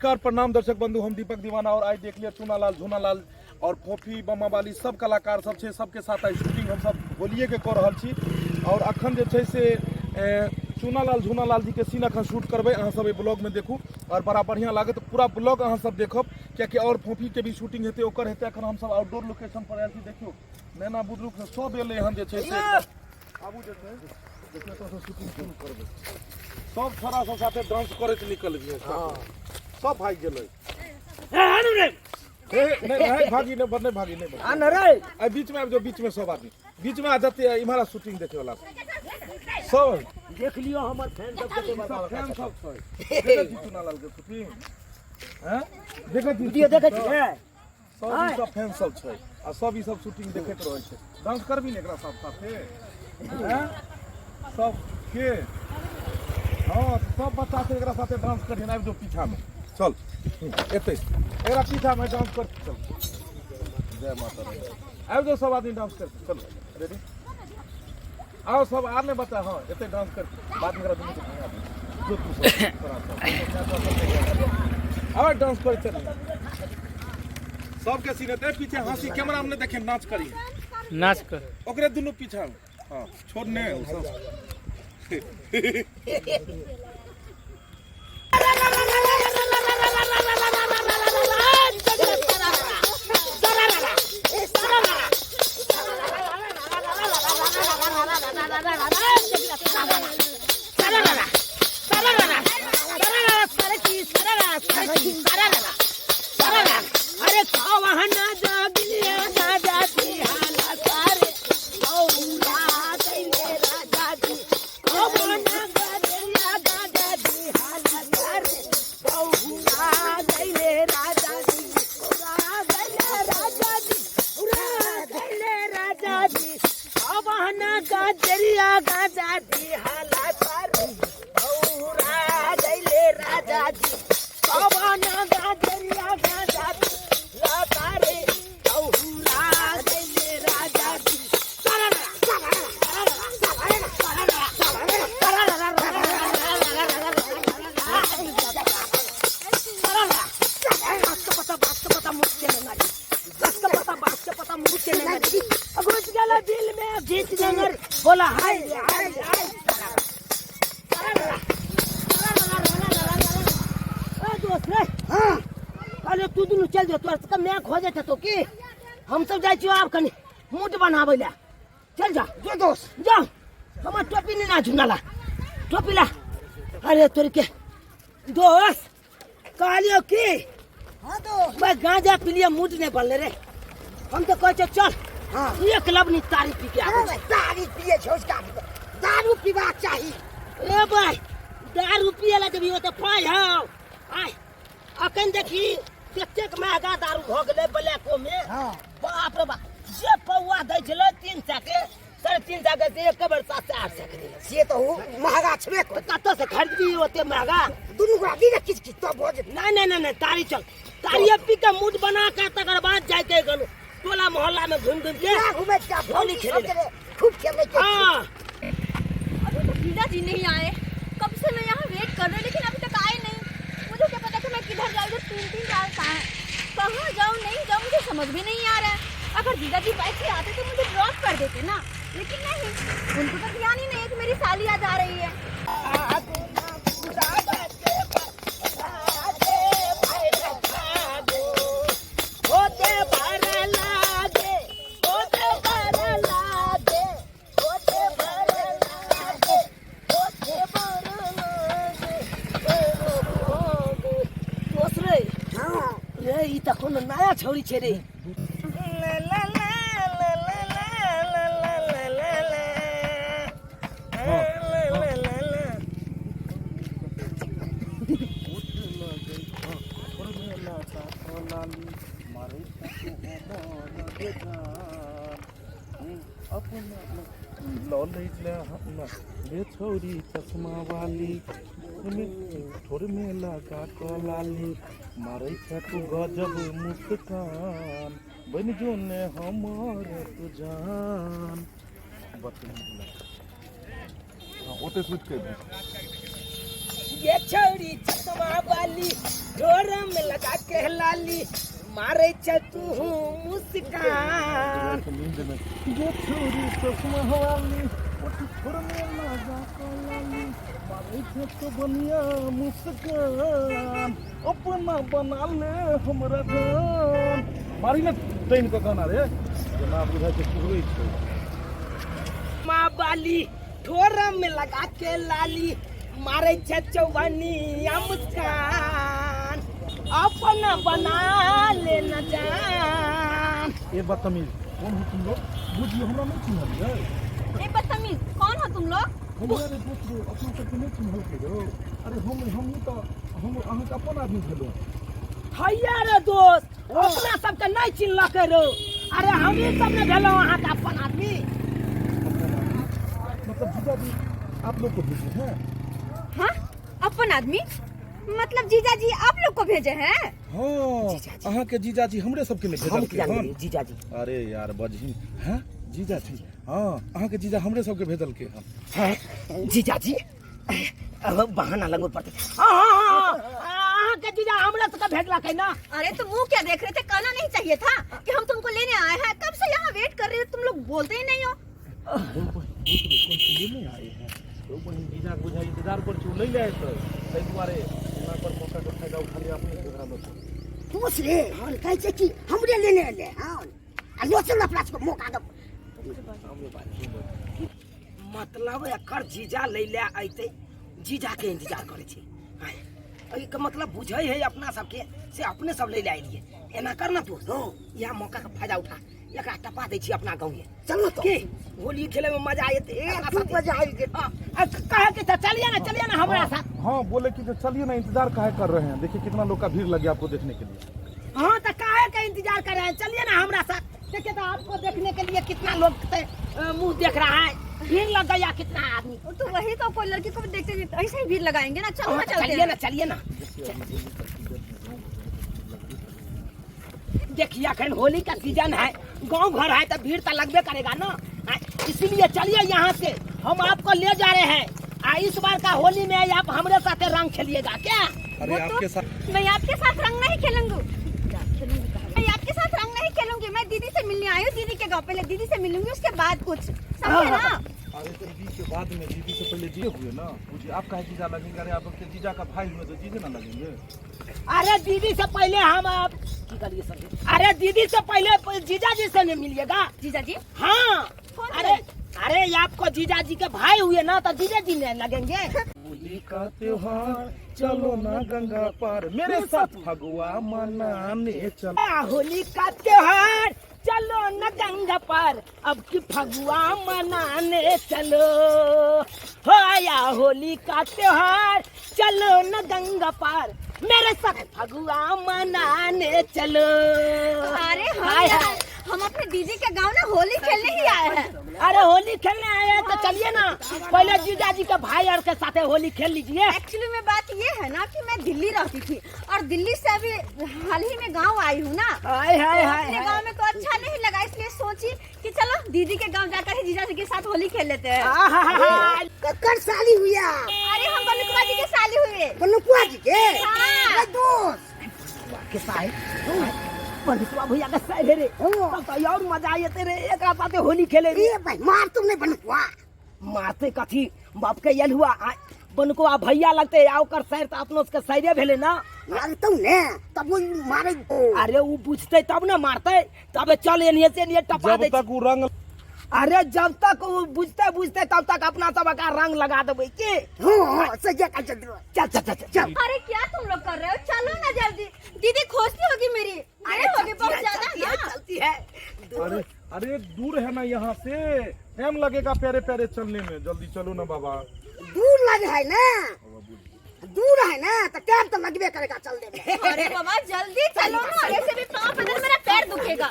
नमस्कार प्रणाम दर्शक बंधु, हम दीपक दीवाना और आई देख लिया चुनालाल झुनालाल और फोफी बमा वाली सब कलाकार सब छै, सबके साथ आई शूटिंग हम सब होलिये के कऽ रहल छी। और अखन जे छै से चुनालाल झुनालाल जी के सीन अखन शूट करबै, अहाँ सब एहि ब्लॉग में देखू और बड़ा बढ़िया लागत। पूरा ब्लॉग अहाँ सब देखब, कियाकि और फोफी के भी शूटिंग हेतै, ओकर हेतै। अखन हम सब आउटडोर लोकेशन पर आयल छी। देखियौ नैना बुजुर्ग सब एलै हन जे छै से आबू जे छै देखियौ एतऽ से शूटिंग शुरू करबै। सब छोरा सब साथे डांस करैत निकलबियै, सब भागि गेलै। हे, नहीं नहीं भागी नहीं, नहीं भागी नहीं भागी। आन रे आ बीच में आबि जाओ, बीच में सब आदमी बीच में आ जाते हैं। इम्हर शूटिंग देखे वाला सब देख लियो, हमर फैन सब कते बड़का सब बड़का फैन छै। सब छै। देखै छी चुनालाल के शूटिंग हैं, देखै छी वीडियो देखै छियै? सब ई सब फैन सब छै आ सब ई सब शूटिंग देखैत रहै छै। डांस करबी ने एकरा सब साथे हैं सब के? हाँ, सब बच्चा सब एकरा साथे डांस करिहन। आबि जो पीछा में, चल एतै एकरा पीछा में डांस कर, चल। जय माता दी। आबि जाओ सब आदमी डांस कर, चलो रेडी। आओ सब आर ने बच्चा। हाँ एतै डांस कर, बाद में एकरा दुनू के भंगा दिही। जो तू सब तोरा सब आओ डांस कर, चल सबके सीने ते पीछे हंसी कैमरा में नहीं देखे, नाच करी नाच कर ओकरे दुनू पीछा में। हाँ छोड़ ने उ सब। अरे कवहना जागिया राजा जी हाला सारे औरा दैले राजा जी, कवहना जागिया राजा जी हाला सारे औरा दैले राजा जी, औरा दैले राजा जी, औरा दैले राजा जी, कवहना गाजरिया गाजा जी हाला सारे औरा दैले राजा जी, कवहना गाजरिया गाजा जी ला सारे औरा दैले राजा जी। बोला हाय हाय हाय। दोस्त रे, हाँ कहलियो तू दुनू चल जो, तोहर सबके my खो जेतै तो की। हम सब जाइ छियो आब कनि मूड बनाबै लए। चल जा जो दोस्त जा, हमर टोपी नहि ना झुनाला, टोपी ला। अरे तोर के दोस्त कहलियो की हाँ दोस्त मैं गांजा पी लिया, मूड नहीं बनले रे। हम तो कहै छियो चल हाँ। एक लवनी तारी पी के आबै छी। दारू पिए छौ उसका, दारू पीबाक चाही। ए भाई दारू पिए ला जब ओते पाइ हौ। आय अखन देखी कतेक महगा दारू भऽ गेलै ब्लैको में। हाँ। बाप रे बाप, जे पौआ दै छलै 300 के 350 के, से एक बेर 700 800 के देलक। से तऽ ओ महगा छेबे तऽ कतऽ से खरीदबी ओते महगा? दुनू गोरा दी ने किछु किछु तब भऽ जेतै। नहीं नहीं नहीं नहीं, तारी चल, तारी पी के मूड बना के तकर बाद जाय के गलो टोला मोहल्ला में घूम घूम के पूरा घूमे के होली खेले ले। खूब खेले के। हाँ। अभी तो जीजा जी नहीं आए, कब से मैं यहाँ वेट कर रही हूँ लेकिन अभी तक आए नहीं। मुझे क्या पता कि मैं किधर जाऊँ, इधर तीन तीन चार कहाँ कहाँ जाऊँ नहीं जाऊँ मुझे समझ में नहीं आ रहा है। अगर जीजा जी बाइक से आते तो मुझे ड्रॉप कर देते ना, लेकिन नहीं, उनको तो ध्यान ही नहीं है कि मेरी साली आज आ रही है। दोस्त रे, रे ई त कोनो नया छौरी छै रे। रे छौरी चश्मा वाली, ठोर में लगा कऽ लाली, मारै छै तू गजब मुस्कान, बनि जो ने हमर तू जान। बदतमीज। हाँ, ओते सुति के। ये छौरी चश्मा वाली ढोर में लगा के लाली मारे छ तू मुस्कान। ये छोरी चश्मा वाली ओठ छोड़ में लगा के लाली मारे छे तो बनिया मुस्कान अपना बना ले हमरा जान। मारी ने तैन के गाना रे जेना बुझाइ छै कुहरै छै। माँ बाली ठोर में लगा के लाली मारे छे चौबनिया मुस्कान अपना बना ले न जान। ए बदतमीज कौन हो तुम लोग? बुझियो हमरा नहीं चिन्हलियै। ए बदतमीज कौन हो तुम लोग? हमरा रे दोस्त रो अपना सबके नहीं चिन्हलकै रो। अरे हम हमहूँ तऽ हम अहाँके अपन आदमी भेलहुँ। हैया रे दोस्त अपना सबके नहीं चिन्हलकै रो। अरे हमही सब ने भेलहुँ अहाँके अपन आदमी। मतलब जीजाजी आप लोग को भेजे हैं? हाँ अपन आदमी मतलब जीजाजी आप लोग को भेजे हैं? हाँ अहाँ के जीजाजी हमरे सबके ने हम भेजलकै किया हन। नहीं जीजाजी? अरे यार बजहिन हैं जीजाजी? हाँ अहाँ के जीजा हमरे सबके भेजलकै हन। हैं जीजाजी अब बहाना लगबे पड़तै। हाँ हाँ हाँ अहाँ के जीजा हमरा सबके भेजलकै ना। अरे तुम मुंह क्या देख रहे थे? कहना नहीं चाहिए था कि हम तुमको लेने आए हैं। कब से यहाँ वेट कर रहे हो, तुम लोग बोलते ही नहीं हो। लेने आए हैं तो बहिन जीजा के बुझाइ इंतजार कर छी उ नहि ले एतै ताहि दुआरे एना पर मौका के फायदा उठा लिया अपने झगड़ा लोग। दोस्त रे हन कहै छै कि हमरे लेने एलै हन आ लोचन अपना सबके मौका दऽ। मतलब एकर जीजा लै ले अयतै, जीजा के इंतजार करै छै। आँय, एहिके मतलब बुझै है अपना सबके से अपने सब लै ले एलियै। एना कर ना तू, इएह मौका के फायदा उठा, एकरा टपा दै छी अपना गाँव। चल ना तो। की होली खेले में मजा आयते? खूब मजा आबि गेल। कहे के चलिए ना, चलिए ना हमरा साथ। हाँ बोले कि तो चलिए ना, इंतजार काहे कर रहे हैं? देखिए कितना लोग का भीड़ लग गया आपको देखने के लिए। हाँ तो काहे का इंतजार कर रहे हैं, चलिए ना हमरा साथ। देखिए तो आपको देखने के लिए कितना लोग मुंह देख रहा है, भीड़ लग गया कितना आदमी। तो वही तो कोई लड़की को भी देखते नहीं, ऐसे ही भीड़ लगाएंगे ना। चलो ना, चलते चलिए हैं। ना, चलिए ना। देखिए अखन होली का सीजन है, गांव घर है तो भीड़ तो लगबे करेगा ना, इसीलिए चलिए यहाँ से हम आपको ले जा रहे हैं। इस बार का होली में आप हमारे साथ रंग खेलिएगा क्या? अरे वो तो आपके साथ मैं आपके साथ रंग नहीं खेलूंगी, मैं आपके साथ रंग नहीं खेलूंगी। मैं दीदी से मिलने आई हूँ, दीदी के गाँव पहले दीदी से मिलूंगी उसके बाद कुछ, समझे ना? अरे दीदी के बाद में, दीदी से पहले जीजे हुए ना। मुझे आप काहे जीजा लगेंगे? अरे आप आपके जीजा का भाई हुए तो जीजे ना लगेंगे। अरे दीदी से पहले हम आप की करिए सर? अरे दीदी से पहले जीजा जी से नहीं मिलिएगा। जीजा जी? हाँ। कौन अरे है? अरे आपको जीजा जी के भाई हुए ना तो जीजा जी नहीं लगेंगे। होली का त्योहार चलो ना गंगा पार, मेरे साथ फगुआ मनाने चलो। होली का त्योहार चलो न गंगा पार, अब की फगुआ मनाने चलो। हो आया होली का त्योहार चलो न गंगा पार, मेरे साथ फगुआ मनाने चलो। अरे हम हाय हाय। हम अपने दीदी के गांव ना होली खेलने ही आए हैं। अरे होली खेलने आए हैं तो चलिए ना, पहले जीजा जी के भाई और के साथ होली खेल लीजिए। एक्चुअली में बात ये है ना कि मैं दिल्ली रहती थी और दिल्ली से अभी हाल ही में गांव आई हूँ ना। हाय हाय तो हाय अपने हाय। गांव में तो अच्छा नहीं लगा, इसलिए सोची कि चलो दीदी के गांव जाकर ही जीजा जी के साथ होली खेल लेते हैं। आहाहाहा। ककर साली हुई आप? अरे हम बनुकुआ जी के साली हुए। बनुकुआ जी के? हाँ। अरे दोस्त। के साहेब, बनुकुआ भैया के साहेब रे। तब तो और मजा आते रे, एकरा साथे होली खेले रे। ए भाई मार तुमने बनुकुआ। मारते कथी बाप के यल हुआ, बनुकुआ भैया लगते आ ओकर सैर तो अपनो सबके सैरे भेले ना। मारतौ ने तब वो मारे। अरे वो बुझते तब ना मारते, तबे चल एनिए से एनिए टपा जब दे। तक वो रंग, अरे जब तक वो बुझते बुझते तब तक अपना सब का रंग लगा देबै के। हाँ सही कह चल चल चल चल चल। अरे क्या तुम लोग कर रहे हो, चलो ना जल्दी, दीदी खोजती होगी मेरी। अरे होगी बहुत ज्यादा चलती है, ना। चलती है। अरे अरे दूर है ना यहाँ से, टाइम लगेगा प्यारे प्यारे चलने में, जल्दी चलो ना बाबा। दूर लगे है ना, दूर है ना तो टाइम तो लगबे करेगा चलने में। अरे बाबा जल्दी चलो ना, ऐसे भी पाँव बदल मेरा पैर दुखेगा।